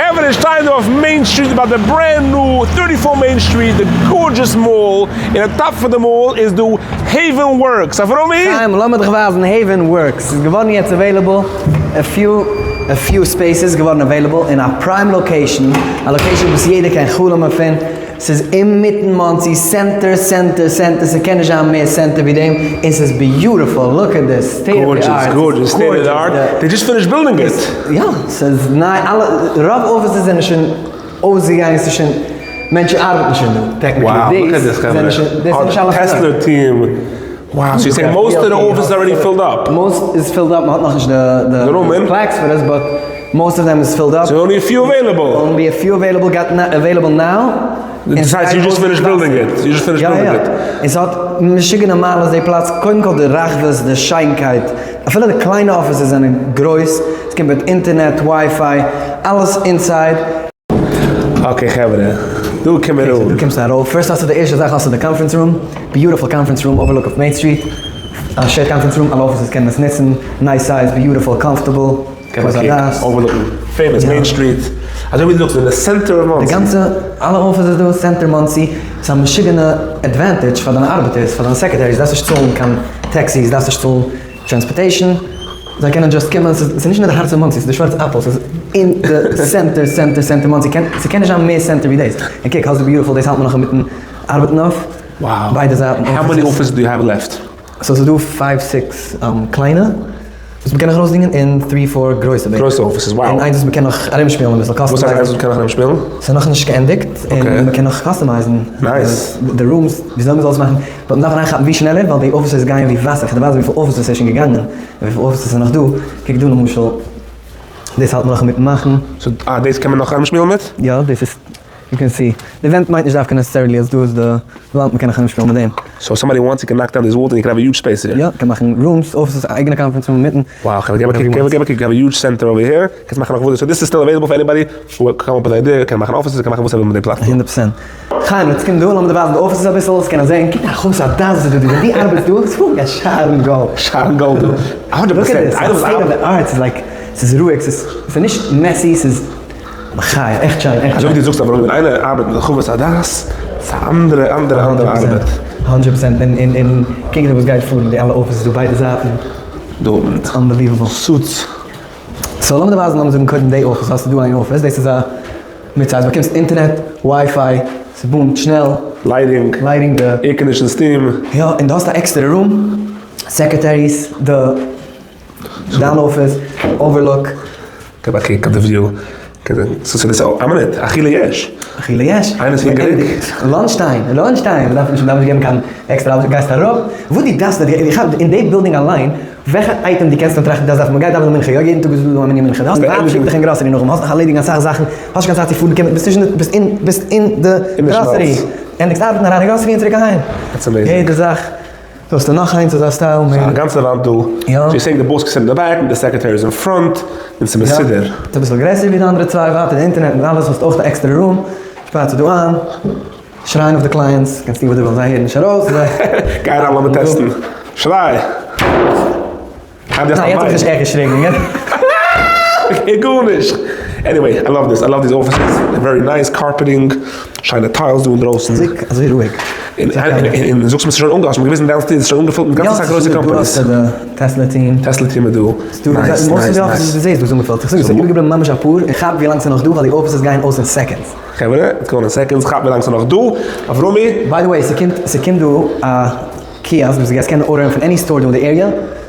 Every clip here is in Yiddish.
חברה שטייען דא אויף Main Street ביי די brand new thirty four Main Street, די gorgeous mall, און on top פון די mall איז דא Haven Works, אברומי? חיים, לאמיר דיך ווייזן Haven Works, ס'איז געווארן יעצט available, a few a few spaces געווארן available אין א prime location, א location וואס יעדער קען חלומ'ען פון, ס'איז אינמיטן מאנסי, center center center, ס'קען נישט זיין מער center ווי דעם, און ס'איז beautiful, look at this, state of the art, gorgeous, state of the art, they just finished building it. יא, ס'איז ניי, אלע, רוב offices זענען שוין אויסגעגאנגען, ס'איז שוין, מענטשן ארבעטן שוין דא, technically, דאס זענען שוין, דאס איז נישט אלע Tesla team, wow, so you saying most of the office already filled up? Most איז filled up, מ'האט נאכנישט די plaques פאר עס, but most of them איז filled up. So only a few available. Only a few available, got available now. דאס הייסט you just finished building it, you just finished building it. יא יא, און ס'האט משוגענע מעלות די פלאץ, קודם כל די רחבות, די שיינקייט, אפילו די קליינע offices זענען גרויס, ס'קומט מיט אינטערנעט, WiFi, אלעס inside. Okay חברה, דא קומען מיר אן. דא קומסטו ארויף, first האסטו די ערשטע זאך האסטו די conference room, beautiful conference room, overlook אויף Main Street, א shared conference room, אלע offices קענען עס נוצן, nice size, beautiful, comfortable. קען מען קוקן, overlooking, famous Main Street, אזוי ווי דו זאגסט אין די center of מאנסי. די גאנצע, אלע offices דא, center מאנסי, ס'איז א משוגענע advantage פאר דיינע ארבעטערס, פאר דיינע secretaries, דארפסט נישט צאלן קיין taxis, דארפסט נישט צאלן transportation, זיי קענען just קומען, ס'איז נישט נאר די הארץ פון מאנסי, ס'איז די שווארץ אפל, ס'איז אין די center center center מאנסי, ס'קען נישט זיין מער center ווי דאס, און קוק, האסט די beautiful, דאס האלט מען נאך אינמיטן ארבעטן אויף, ביידע זייטן offices. How many offices do you have left? So ס'איז דא five six קליינע וואס מ'קען נאך ארויסדינגען און three four גרויסע בערך. גרויסע offices, wow. און איינס וואס מ'קען נאך ארומשפילן אביסל, customize ן. וואס הייסט איינס וואס מ'קען נאך ארומשפילן? ס'איז נאכנישט געענדיגט, און מ'קען נאך customize ן. Nice. די rooms, וויאזוי מ'זאל עס מאכן, but מ'דארף אריינכאפן ווי שנעלער, ווייל די offices גייען ווי וואסער, כ'דערווייל ווייס וויפיל offices ס'איז שוין געגאנגען, און וויפיל offices ס'איז נאך דא, קוק דא למשל, דאס האלט מען נאך אינמיטן מאכן. So, אה, דאס קען מען נאך ארומשפילן מיט? יא, דאס איז. You can see. די ווענט מיינט נישט דווקא necessarily אז דא איז די וואנט, מ'קען נאך ארומשפילן מיט דעם. So somebody wants you can knock down this wall and you can have a huge space here. יא, מ'קען מאכן rooms, offices, א אייגענע conference room אינמיטן. Wow, געב א קוק, געב א קוק, you have a huge center over here, קענסט מאכן נאך וואס, so this is still available for anybody who come up with idea, קען מאכן offices, קען מאכן וואס ער וויל מיט די פלאץ דא. הונדערט פראצענט. חיים, יעצט קום דא, לאמיר דיר ווייזן די offices אביסל, זאלסט קענען זען, קוק א חוץ א דאס איז דא דא, ווען דו ארבעטסט דא, איז פול מיט שארן גאלד. שארן גאלד דא, א הונדערט פראצענט. Look at this, state of the art, ס'איז like, ס'איז רואיג, ס'איז נישט messy, ס'איז. מחיה, עכט שיין, עכט שיין. אזוי ווי דו זאגסט אברהם, ווען איינער ארבעט מיט הרחבת הדעת, ס'איז א אנדערע אנדערע אנדערע ארבעט. הונדרעט פראצענט, און און און קוק וואס גייט פאר מיט די אלע offices דא ביידע זייטן. דא. Unbelievable. Suites. So לאמיר דיר ווייזן, לאמיר זאגן קודם די אפיס, האסטו דא איין אפיס, דאס איז א mid size, באקומסט אינטערנעט, WiFi, ס' boom ט שנעל. Lighting. Lighting די. Air condition steam. יא, און דו האסט א עקסטערע room, secretaries, די. דיין אפיס, overlook. געב א קוק אויף די view. ס'איז א מינוט, אכילה יש. אכילה יש. איינער איז הונגעריג. Lunch time, lunch time, מ'דארף נישט מ'דארף נישט געבן קיין עקסטערע ארבעט, גייסט אראפ, וואס דו דארפסט, איך האב אין די בילדינג אליין, וועלכע אייטעם דו קענסט נאר טראכטן דארפסט דארף, מ'גייט דאווענען מנחה, יא יעדן טאג איז דא א מנין מנחה, די האסט ווייב שיקט דיך אין גראסערי נאכדעם, האסט נאך ערלעדיגן אסאך זאכן, האסט נישט קיין צייט צו פארן קומען, ביסט נישט אין די, ביסט אין, ביסט אין די גראסערי, ענדיגסט ארבעטן אריין אין גראסערי און צוריק אהיים. יעדע זאך. דא האסטו נאך איינס אזא style מער. א גאנצע וואנט דא. יא. So you saying די boss sit in the back מיט די secretaries אין front, און ס'איז מסודר. יא. ס'איז אביסל גרעסער ווי די אנדערע צוויי, ווייטער די אינטערנעט און אלעס, האסט אויך א עקסטערע room, שפארט זיך דא איין, שרייען אויף די clients, קענסט טון וואס דו ווילסט, זיי הערן נישט ארויס, זיי. גיי אריין לאמיר טעסטן. שריי! ניין, יעצט האב איך נישט עכט געשריגן. איך הער גארנישט. Anyway, I love this, I love these offices, very nice carpeting, שיינע tiles דא אינדרויסן. אזוי רואיג. און זאגסט מיר ס'איז שוין אנגעהאסט, מ'האט געוויזן downstairs, ס'איז שוין אנגעפולט מיט גאנצע סאך גרויסע companies. יא, ס'איז דא די Tesla team. Tesla team איז דא. Nice, nice, nice. דו זעסט וואס אנגעפולט. איך זאג עס איז איבערגעבליבן ממש אפאר, און כאפ ווילאנג ס'איז נאך דא, ווייל די אפיסעס גייען אויס אין seconds. חברה, it's gone in seconds, כאפ ווילאנג ס'איז נאך דא. אברומי. By the way, ס'קומט, ס'קומט דא א. Kiosk וואס דו גייסט קענען order ן פון any store דא אין די area,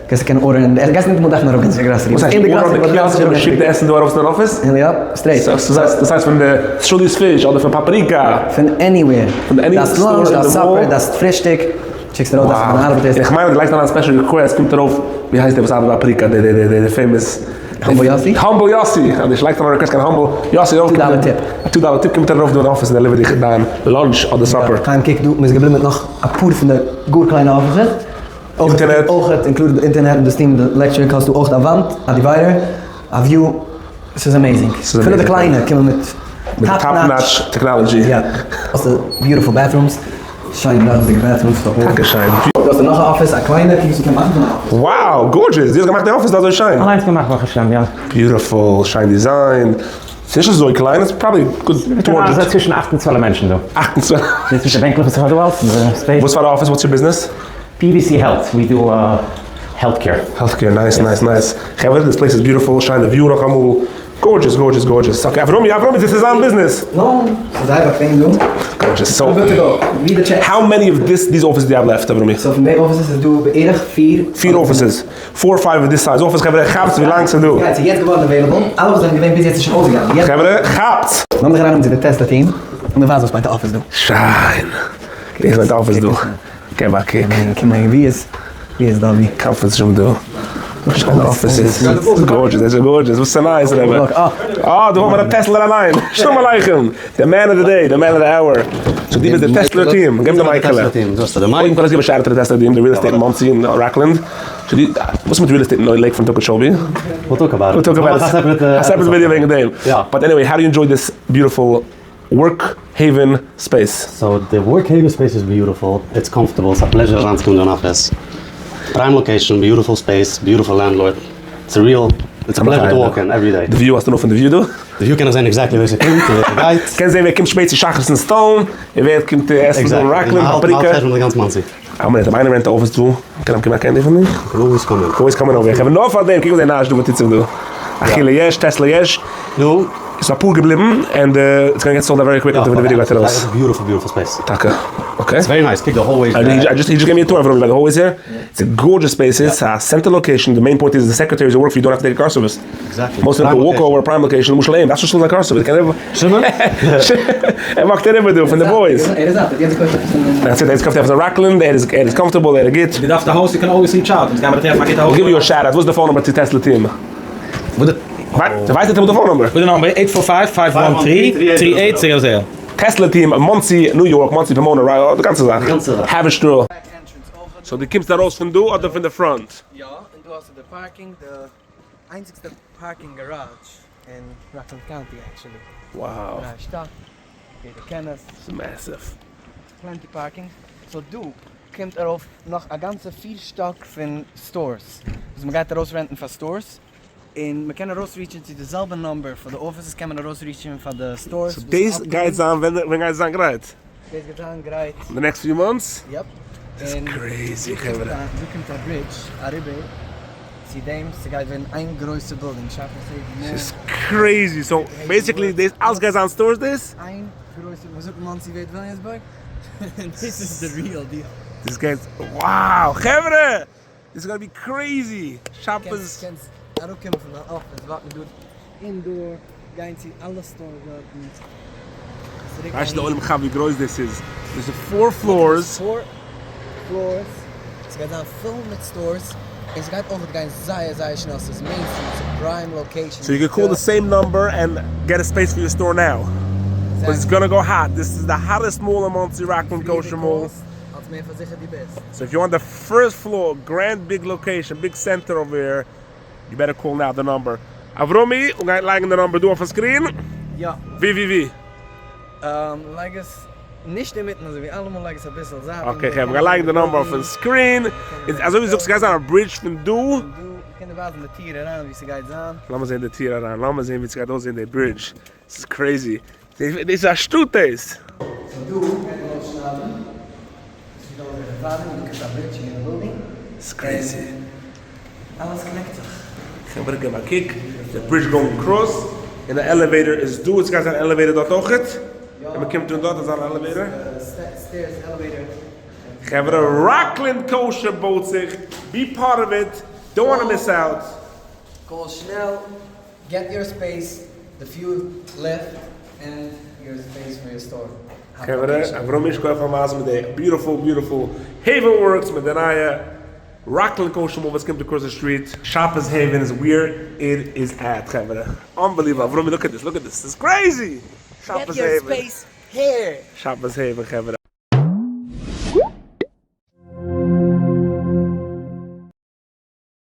גייסטו קענען order ן, גייסט ניטאמאל דארפן אראפגיין צו די גראסערי, וואס הייסט order ן די kiosk און מ'שיקט די עסן דא ארויף צו דיין אפיס? יא, straight. דאס הייסט פון די Shuli's Fish אדער פון Paprika? פון anywhere. פון any דארפסט store lunch, אין די דארפסט mall? Supper, דארפסט פרישטאג, שיקסט ארויף דארפסט פון דיין ארבעטערס. איך מיין אז דו לייגסט אריין א special request קומט ארויף, ווי הייסט דער וואס ארבעט ביי Paprika, די famous. Humble יאסי? Humble יאסי! אז דו לייגסט אריין א request קיין Humble יאסי two dollar tip. א two dollar tip קומט ער ארויף דא אין אפיס און deliver ט דיך דיין lunch אדער supper. חיים קוק דא, מ'איז געבליבן מיט נאך אפאר פון די גאר קליינע אפיסעס. אינטערנעט. אויך included די אינטערנעט און די steam די עלעקטריק האסטו אויך א וואנט, א divider, א view, ס'איז amazing. אפילו די קליינע קומען מיט top notch technology. יא. האסטו beautiful bathrooms. שיין רחבות'דיגע bathrooms. טאקע שיין. דא האסטו נאך א אפיס, א קליינע, קוק וואס מ'קען מאכן פון א אפיס. Wow! Gorgeous! דו האסט געמאכט די אפיס דא אזוי שיין? אליינס געמאכט ברוך השם, יא. Beautiful, שיין design. ס'איז נישט אזוי קליין, איטס probably good 200. צווישן 8 און 12 מענטשן דא. 8 און 12. זעסט נישט די בענקלעך וואס איך האב דא אלס? Space. וואס פאר א אפיס? What's your business? PVC Health, we do healthcare. Healthcare, nice, nice, nice. חברה, this place is beautiful, שיינע view נאכאמאל. Gorgeous, gorgeous, gorgeous. Okay, אברומי, אברומי, this is זיין ביזנעס. נו, ס'איז זייער באקוועם דא. Gorgeous. So, Good to go. ווי די checks. How many of this, these offices do you have left, אברומי? So פון די offices איז דא בערך פיר. פיר offices. Four or five of this size office, חברה, כאפטס ווי לאנג ס'איז דא. גייט, ס'איז יעצט געווארן available. אלע וואס זענען געווען ביז יעצט איז שוין אויסגעגאנגען. יעצט. חברה, כאפטס! לאמיר זיך ארייננעמען צו די Tesla team און מיר ווייזן וואס מיינט א אפיס דא. שיין. דאס מיינט אפיס דא. געב א קוק. קום אהער, ווי איז, ווי איז דאבי? Conference room דא. שיינע offices. Gorgeous, דאס איז gorgeous. וואס איז nice, רבי? אה, דא האט מען א Tesla אליין. שלום עליכם. The man of the day, the man of the hour. So די ביסט די Tesla team. געב די mic עלע. קודם כל, let's give a shout out to the Tesla team, the real estate in Monsey and Rockland. So די, וואס מיט real estate אין Lakefront Okeechobee? We'll talk about it. We'll talk about it. A separate, A separate video וועגן דעם. Yeah. But anyway, how do you enjoy this beautiful work haven space? So the work haven space is beautiful. It's comfortable. It's a pleasure אריינצוקומען דא אין office. Prime location, beautiful space, beautiful landlord. It's a real, it's a pleasure to walk in every day. The view, האסטו נאך פון די view דא? The view קען איך זען exactly ווער ס'קומט און ווער ס'גייט. קענסט זען ווער קומט שפעט צו שחרית אין Stone, און ווער קומט עסן דא אין Rockland, Exactly. פאפריקע. מ'האלט די גאנץ Monsey. א מינוט, אויב איינער rent א אפיס דא, קען אים קומען א candy פון מיר? Can always come in. Always come in over. איך האב נאר פאר דעם, קוק וואס דער נאש דא, וואס טוט זיך דא. אכילה יש, Tesla יש. נו? איז א פאר געבליבן, and it's gonna get sold out very quick after the video גייט ארויס. It's a beautiful, beautiful space. טאקע. Okay. It's very nice. Kick the hallways. I just, he just gave me a tour of the hallways here. It's a gorgeous space. It's a center location. The main point is the secretaries who work for you don't have to take a car service. Exactly. Most of them Prime walk location. over prime location. למשל, that's just like car service. Shimon? ער וואקט אריבער דא פון די boys. ער איז אפ, יעצט קויפט ער פון That's it. ער איז קויפט עפעס אין Rockland. ער איז comfortable. ער איז גוט. די דארפסט א הויז, you can always reach out. אונז גיימיר טרעפן א גוטע הויז. We'll give you a shout out. What's the phone number to Tesla team? What the דו ווייסט נישט the phone number? What the number? 845-513-3800. Tesla team, Monsey, New York, Monsey, Pomona, right? די גאנצע זאך. די גאנצע זאך. Have a stroll. So די קומסט ארויס פון דא אדער פון די front? יא, און דא האסטו די parking, די איינציגסטע parking garage אין Rockland County, actually. Wow. דריי שטאק, יעדער קען עס. It's massive. Plenty parking. So דא קומט ארויף נאך א גאנצע פיר שטאק פון stores. וואס מען גייט ארויס rent ן פאר stores. און מען קען ארויס reach ן צו די זעלבע number פאר די offices קען מען ארויס reach ן פאר די stores. So דאס גייט זיין, ווען גייט זיין גרייט? דאס גייט זיין גרייט. The next few months? Yep. That's און crazy, חברה. דא קומט א bridge אריבער צו דעם, ס'גייט ווערן איין גרויסע building. Shoppers Haven Mall. It's crazy. So basically, דאס אלעס גייט זיין stores דאס? איין גרויסע, וואס זאגט Monsey ווערט Williamsburg? This is the real deal. This guy's, wow, חברה! This is gonna be crazy. Shoppers. קענסט אראפקומען פון דיין אפיס, ווארטן דא indoor, גיין צו אלע stores דארטן. צוריק ווייסט דו, אהין. עולם כאפט ווי גרויס דאס איז. There's four floors. Four floors. עס גייט זיין פול מיט stores. עס גייט אויך גיין זייער, זייער שנעל. עס איז Main Street, it's a prime location. So you can call the same number and get a space for your store now. But it's gonna go hot. This is the hottest mall in Monsey, Rockland Kosher Mall. אלס מער פארזיכערט די ביסט. So if you want the first floor, grand big location, big center over here, you better call now the number. Avromi, we גייט לייגן the number דא אויפן screen. יא. VVV. לייג עס נישט אינמיטן, אזוי ווי אלעמאל לייג עס א ביסל זייט. Okay, okay, מיר לייגן the number אויפן screen. איז אזוי ווי זאגסט, גייט זיין א bridge פון דא. דא קען דיר ווייזן די טיר אריין, ווי ס'גייט זיין. לאמיר זען די טיר אריין. לאמיר זען ווי ס'גייט אויסזען די bridge. This is crazy. דאס איז א שטאט דאס. So דא גייט מען אויסשניידן. עס איז דא אזעלכע פארן, דא קומט א bridge אין יענע building. It's crazy. אלעס connect זיך. חברה, געב א קוק. The bridge going across. And the elevator is דא. עס גייט זיין elevator דארט אויך. און מען קומט אן דארט, איז אן elevator. Stairs, elevator. חברה, Rockland Kosher בויט זיך. Be part of it. Don't want to miss out. Call שנעל. Get your space, the few left, and your space for your store. חברה, אברהם שכוח פאר מיט די beautiful, beautiful Haven Works מיט די נייע Rockland Kosher Mall וואס קומט across the street. Shoppers Haven is where it is at, חברה. Unbelievable. Avrumi, look at this. Look at this. This is crazy. Get Shoppers your Haven. space here. Shoppers Haven, חברה.